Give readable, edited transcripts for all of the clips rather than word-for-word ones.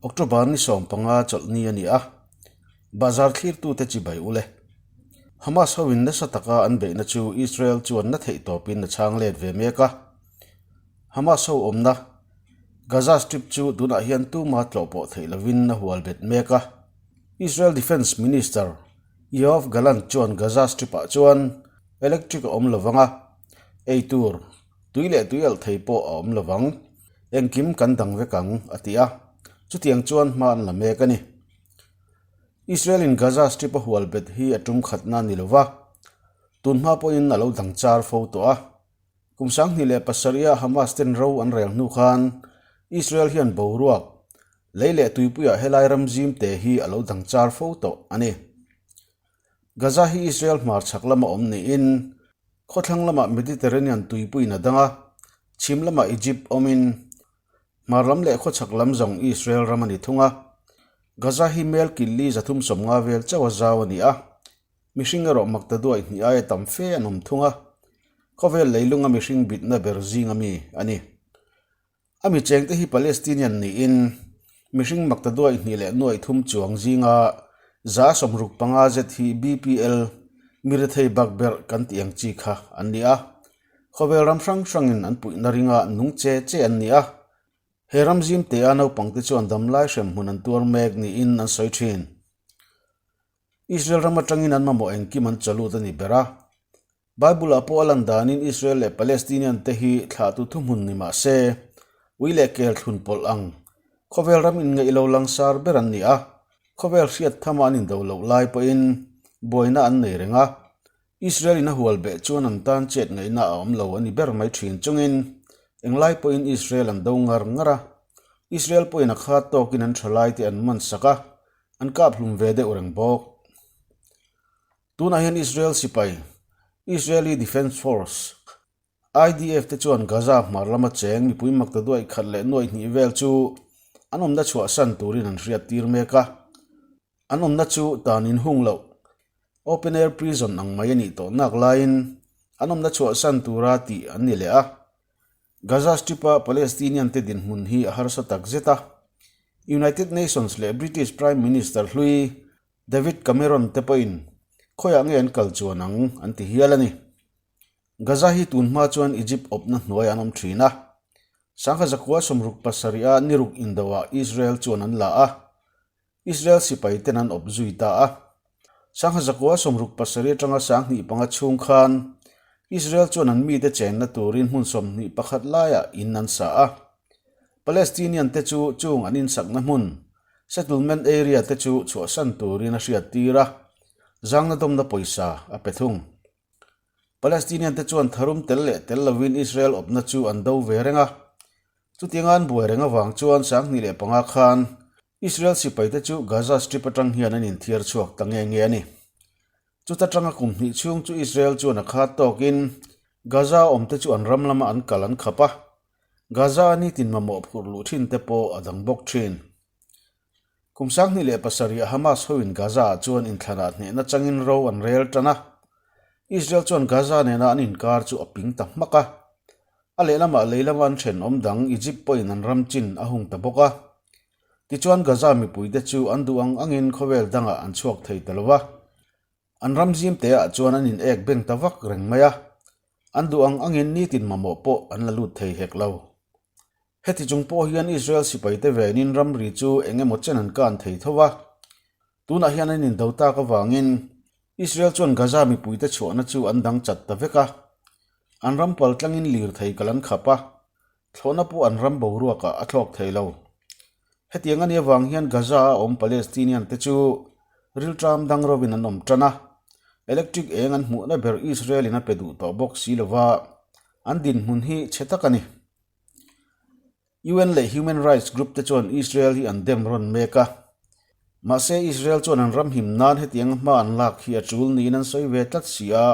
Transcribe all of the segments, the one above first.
October ni 15 chawlhni a ni a, Bazar thlirtute chibai u le. Hamas hoin nasa taka an beihna chu Israel chuan na theih tawpin a chhang let ve mek a. Hamas ho awmna Gaza Strip chu tunah hian tuma tlawh pawh theih lovin a hual bet mek a. Israel Defence Minister Yoav Gallant chuan Gaza Strip-ah chuan electric a awm lovang a, ei tur, tui leh tui alh thei pawh a awm lovang, engkim kan dang vek ang, a ti a. Chutiang chuan hma an la mek a ni. Israel-in Gaza Strip a hual bet hi a tum khatna a ni lova, tun hma pawhin a lo dang char fo tawh a. Kum 2007-a Hamas ten ro an rel hnu khan Israel hian boruak, lei leh tuipuiah helai ram zim te hi a lo dang char fo tawh a ni. Gaza hi Israel hmarchhak lama awm niin khawthlang lamah Mediterranean tuipuiin a dang a, chhim lamah Egypt awmin hmar lam leh khawchhak lam zawng Israel ram a ni thung a. Gaza hi mel killi 350 vel chauh a zau a ni a, Mihring erawh makta duai hnih aia tam fe an awm thung a, khawvel leilunga mihring bitna ber zinga mi a ni. A mi chengte hi Palestinian niin mihring makta duai hnih leh nuaih thum chuang zinga 65 zet hi BPL, mi rethei bak berh kan tih ang chi kha an ni a. Khawvel ram hrang hrangin an puihna ringa nung che che an ni a. He ram zimtea naupangte chuan damlai hremhmun an tuar mek niin an sawi thin. Israel ram atangin an mamawh engkim an chalut a ni ber a. Bible-ah pawh a lan danin Israel leh Palestinian te hi thlahtu thuhmun ni mah se, ui leh kel thlun pawlh ang khawvel ram inngeih lo langsar ber an ni a. Khawvel hriat thama an indo loh lai pawhin buaina an nei reng a. Israel-in a hual beh chuan an tan chet ngaihna a awm lo a ni ber mai thin chungin englai pawhin Israel an do ngar ngar a. Israel pawhin a khat tawkin an thalaite an man sak a, An kap hlum ve deuh reng bawk. Tunah hian Israel sipai, Israeli Defense Force, IDF te chuan Gaza hmar lama cheng mipui makta duaih khat leh nuaih hnih vel chu an awmna chhuahsan turin an hriat tir mek a. An awmna chu tan inhung loh, open air prison ang mai a nih tawh nak laiin an awmna chhuahsan tura tih an ni leh a. Gaza Strip-a Palestinian te dinhmun hi a harsa tak zet a, United Nations leh British Prime Minister hlui David Cameron te pawhin khawiah nge an kal chuan ang an ti hial a ni. Gaza hi tun hma chuan Egypt awpna hnuai an awm thin a, 1967-a niruk indoah Israel chuan an la a, Israel sipai ten an awp zui ta a. 1967 atanga 25 chhung khan Israel chuan an mite chenna turin hmun 21 laiah in an sa a. Palestinian te chu chung an insakna hmun, settlement area te chu chhuahsan turin a hriattir a, zangna dawmna pawisa a pe thung. Palestinian te chuan tharum tel leh tel lovin Israel awpna chu an do ve reng a. Chutianga an buai reng avang chuan 2005 khan Israel sipaite chu Gaza Strip atang hian an inthiar chhuak ta nge nge a ni. Chuta tanga kum hnih chhung chu Israel chuan a khat tawkin Gaza awmte chu an ram lama an kal an khap a, Gaza a nitin mamawh phurh luh thin te pawh a dang bawk thin. Kum 2007 Hamas hoin Gaza-ah chuan inthlanah hnehna changin ro an rel tan a. Israel chuan Gaza nena an inkar chu a ping ta hmak a. A lehlamah lei lama an thenawm dang Egypt pawhin an ram chin a hung ta bawk a. Tichuan Gaza mipuite chu an duh ang angin khawvel dangah an chhuak thei ta lo va. An ram zim teah chuan an in ek beng ta vak reng mai a. An duh ang angin nitin mamawh pawh an la lut thei hek lo. Heti chung pawh hian Israel sipaite venin ramri chu eng emaw chen an kan thei tho va. Tunah hian an indo tak avangin Israel chuan Gaza mipuite chhuahna chu an dang chat ta vek a. An ram pal tlangin lirthei kal an khap a, thlawhna pawh an ram boruakah a thlawk thei lo. Hetiang a nih avang hian Gaza-a awm Palestinian te chu rilṭam dang rovin an awm ṭan a, electric eng an hmuhna ber Israel-in a pe duh tawh bawk si lova, an dinhmun hi chhe tak a ni. UN leh Human Rights Group te chuan Israel hi an dem rawn mek a. Mahse Israel chuan an ram him nan hetiang hma an lak hi a tul niin an sawi ve tlat si a,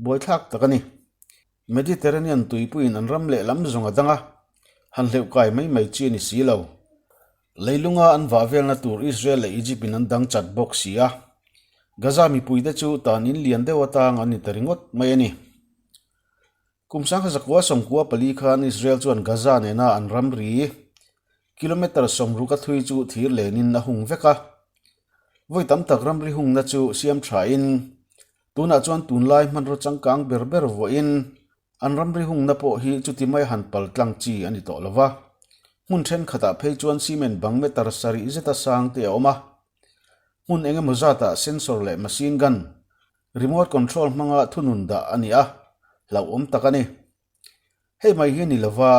buaithlak tak a ni. Mediterranean tuipuiin an ram lehlam zawng a dang a, han hleuh kai mai mai chi a ni si lo. Leilunga an vah velna tur Israel leh Egypt in an dang chat bawk si a. Gaza mipuite chu tan in lian deuh atang an ni ta ringawt mai a ni. Kum 1994 khan Israel chuan Gaza nena an ramri. Kilometre 60 a thui chu thir lenin a hung vek a. Vawi tam tak ramri hungna chu siam thain tunah chuan tunlai hmanraw changkang ber ber vuahin an ramri hungna pawh hi chuti mai han pal tlang chi a ni tawh lo va. Hmun thenkhatah phei chuan cement bang meter sarih zeta sang te a awm a. Hmun eng emaw zatah sensor leh machine gun, remote control hmanga thunun dah a ni a, hlauhawm tak a ni. Hei mai hi a ni lova,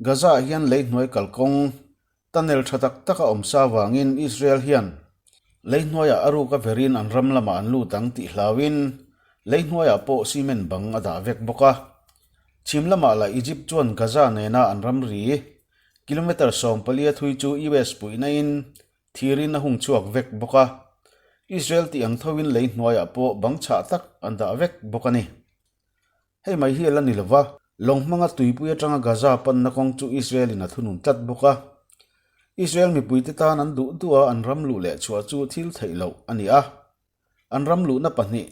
Gaza-ah hian lei hnuai kalkawng tunnel tha tak tak a awm sa avangin Israel hian lei hnuaiah a ruk a verin an ram lamah an lut ang tih hlauhin lei hnuaiah pawh cement bang a dah vek bawk a. Chhim lamah lah Egypt chuan Gaza nena an ramri kilometre 14 a thui chu US puihnain thirin a hung chhuak vek bawk a. Israel tih ang thoin lei hnuaiah pawh bang chhah tak an dah vek bawk a ni. Hei mai hi a la ni lo va, lawng hmanga tuipui atanga Gaza panna kawng chu Israel-in a thunun tlat bawk a. Israel mipuite tan an duh duh a an ram luh leh chhuah chu thil theih loh a ni a. An ram luhna pahnih,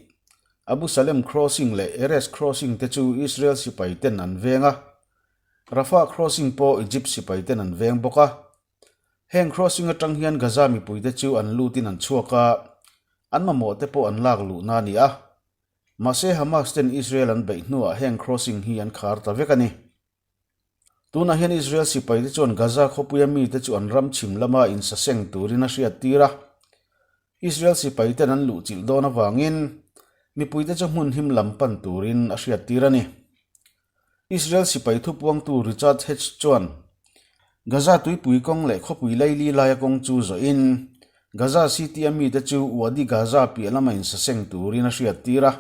Abu Salem Crossing leh Erez Crossing te chu Israel sipai ten an veng a. Rafah Crossing pawh Egypt sipai ten an veng bawk a. Heng crossing atang hian Gaza mipuite chu an lutin an chhuak a, an mamawh te pawh an lak luhna a ni a. Mahse Hamas ten Israel an beih hnuah heng crossing hi an khar ta vek a ni. Tunah hian Israel sipaite chuan Gaza khawpuia mite chu an ram chhim lama insaseng turin a hriat tir a. Israel sipaiten an luhchilh dawn avangin mipuite chu hmun him lam pan turin a hriat tir a ni. Israel sipai thupuangtu Richard Hecht chuan Gaza tuipui kawng leh khawpui laili laia kawng chu zawhin Gaza City-a mite chu Wadi Gaza piah lama insaseng turin a hriat tir a.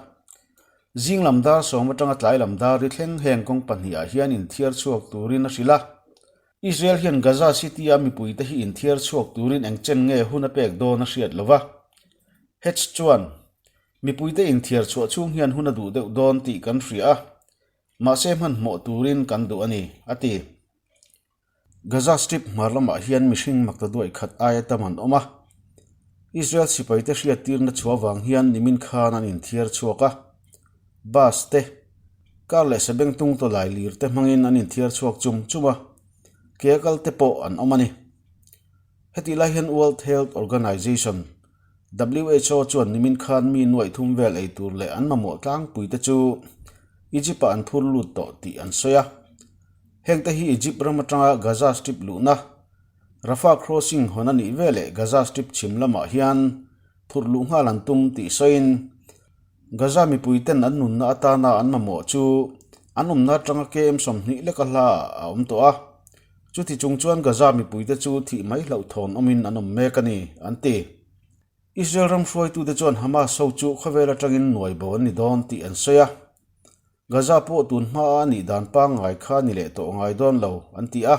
Zing lam dar sawm atanga tlai lam dar ri thleng heng kawng pahnih ah hian inthiar chhuak turin a hrilh a. Israel hian Gaza City-a mipuite hi inthiar chhuak turin eng chen nge hun a pek dawn a hriat lo va. Hecht chuan Mipuite inthiar chhuah chhung hian hun a duh deuh dawn tih kan hria a, mahse hmanhmawh turin kan duh a ni, a ti. Gaza Strip hmar lamah hian mihring makta duai khat aia tam an awm a, Israel sipaite hriattirna chhuah vang hian nimin khan an inthiar chhuak a, bus te, car leh sabengtung tawlai lir te hmangin an inthiar chhuak chum chum a, ke a kal te pawh an awm a ni. Hetih lai hian World Health Organization, WHO chuan nimin khan mi nuaih thum vel ei tur leh an mamawh tlangpui te chu Egypt ah an phur lut tawh tih an sawi a. Heng te hi Egypt ram atanga Gaza Strip luhna, Rafah Crossing hawn a nih veleh Gaza Strip chhim lamah hian phurh luh nghal an tum tih sawiin Gaza mipui ten an nunna atana an mamawh chu an awmna atanga KM 20 leka hla ah a awm tawh a. Chuti chung chuan Gaza mipuite chu thih mai hlauhthawn awmin an awm mek a ni, an ti. Israel ram hruaitute chuan Hamas ho chu khawvel atangin nuai bo an ni dawn tih an sawi a. Gaza pawh tun hmaa a nih dan pangngai kha ni leh tawh ngai dawn lo, an ti a.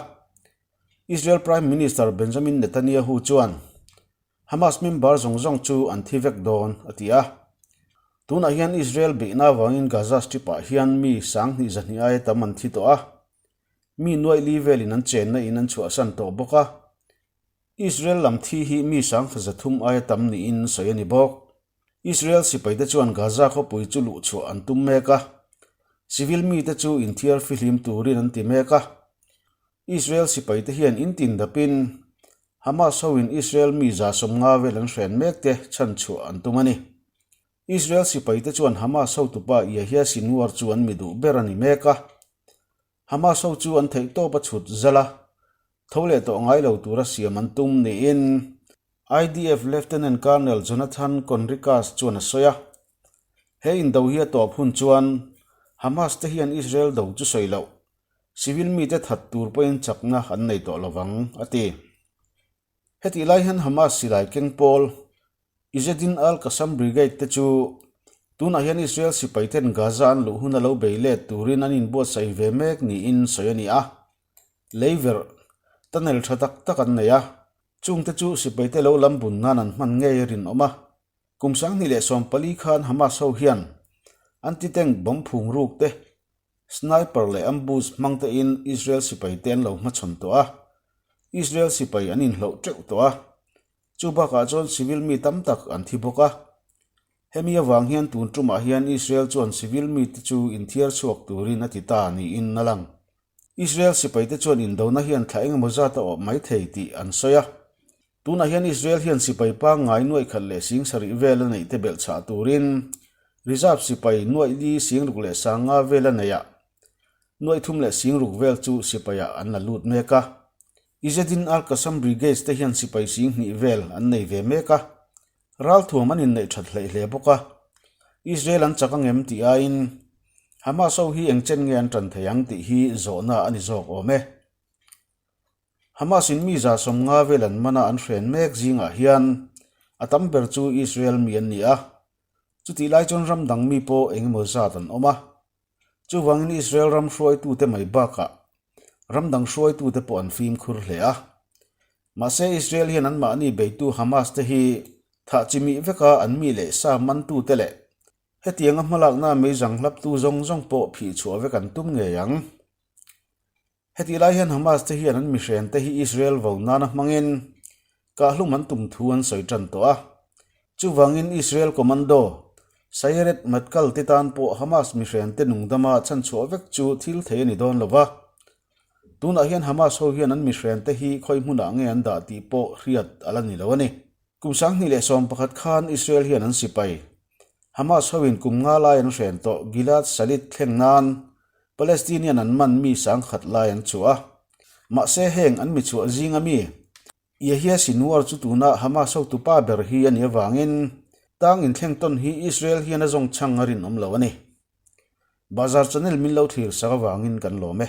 Israel Prime Minister Benjamin Netanyahu chuan Hamas member zawng zawng chu an thi vek dawn, a ti a. Tunah hian Israel beihna avangin Gaza Strip-ah hian mi 20 200 aia tam an thi tawh a. Mi nuaih li velin an chenna in an chhuahsan tawh bawk a, Israel lam thi hi mi 300 aia tam niin sawi a ni bawk. Israel sipaite chuan Gaza khawpui chu luhchhuah an tum mek a, civil mite chu inthiar fihlim turin an ti mek a. Israel sipaite hian in tin dapin Hamas hoin Israel mi 150 vel an hren mekte chhanchhuah an tum a ni. Israel sipaite chuan Hamas hotupa Yahya Sinwar chu an mi duh ber a ni mek a. Hamas ho chu an theihtawp a chhut zal a, tho leh tawh ngai lo tura siam an tum niin IDF Lieutenant Colonel Jonathan Conricus chuan a sawi a. He indo hi a tawp hun chuan Hamas te hian Israel do chu sawi loh, civil mite that tur pawhin chakna an nei tawh lovang, a ti. Hetih lai hian Hamas silai keng pawl Izzeddin al-Qassam Brigade te chu tunah hian Israel sipai ten Gaza an luh huna lo bei let turin an inbuatsaih ve mek niin sawi a ni a. Lei verh, tunnel tha tak tak an nei a, chungte chu sipaite lo lam bun nan an hman ngei a rinawm a. Kum 2014 khan Hamas ho hian anti-tank bomb phung ruk te, Sniper leh ambush hmang tein Israel sipai te an lo hmachhawn tawh a, Israel sipai an inhloh teuh tawh a, chu bakah chuan civil mi tam tak an thi bawk a. Hemi avang hian tun tumah hian Israel chuan civil mite chu inthiar chhuak turin a ti ta niin a lang. Israel sipaite chuan indona hian thla engemaw zat a awp mai thei tih an sawi a. Tunah hian Israel hian sipai pangngai nuaih khat leh sing sarih vel a neih te belh chhah turin reserve sipai nuaih li sing ruk leh sanga vel a neih a, nuaih thum leh sing ruk vel chu sipaiah an la lut mek a. Izzeddin al-Qassam Brigades te hian sipai sing hnih vel an nei ve mek a, ralthuam an inneih that hleih hle bawk a. Israel an chak angem tih aiin Hamas ho hi eng chen nge an tan thei ang tih hi zawhna a ni zawk awm e. Hamas in mi 150 vel an mana an hren mek zingah hian a tam ber chu Israel mi an ni a, chutih lai chuan ram dang mi pawh eng emaw zat an awm a. Chuvangin Israel ram hruaitute mai bakah ram dang hruaitute pawh an fimkhur hle a. Mahse Israel hian anmahni beitu Hamas te hi thah chimih veka an mi leh sa mantute leh hetianga hmalakna meizang hlaptu zawng zawng pawh phih chhuah vek an tum ngei ang. Hetih lai hian Hamas te hian an mihren te hi Israel vo nana hmangin kahhlum an tum thu an sawi tan tawh a. Chuvangin Israel commando Sayeret Matkal te tan pawh Hamas mihren te nungdama chhanchhuah vek chu thil thei a ni dawn lo va. Tunah hian Hamas ho hian an mihren te hi khawi hmunah nge an dah tih pawh hriat a la ni lo a ni. Kum 2011 khan Israel hian an sipai Hamas hoin kum nga lai an hren tawh Gilad Shalit thleng nan Palestinian an man mi 10,000 lai an chhuah a. Mahse heng an mi chhuah zinga mi Yahya Sinwar chu tuna Hamas hotupa ber hi a nih avangin tang inthleng tawn hi Israel hian a zawng chhang a rinawm lo a ni. Bahzar channel min lo thlir sak avangin kan lawm e.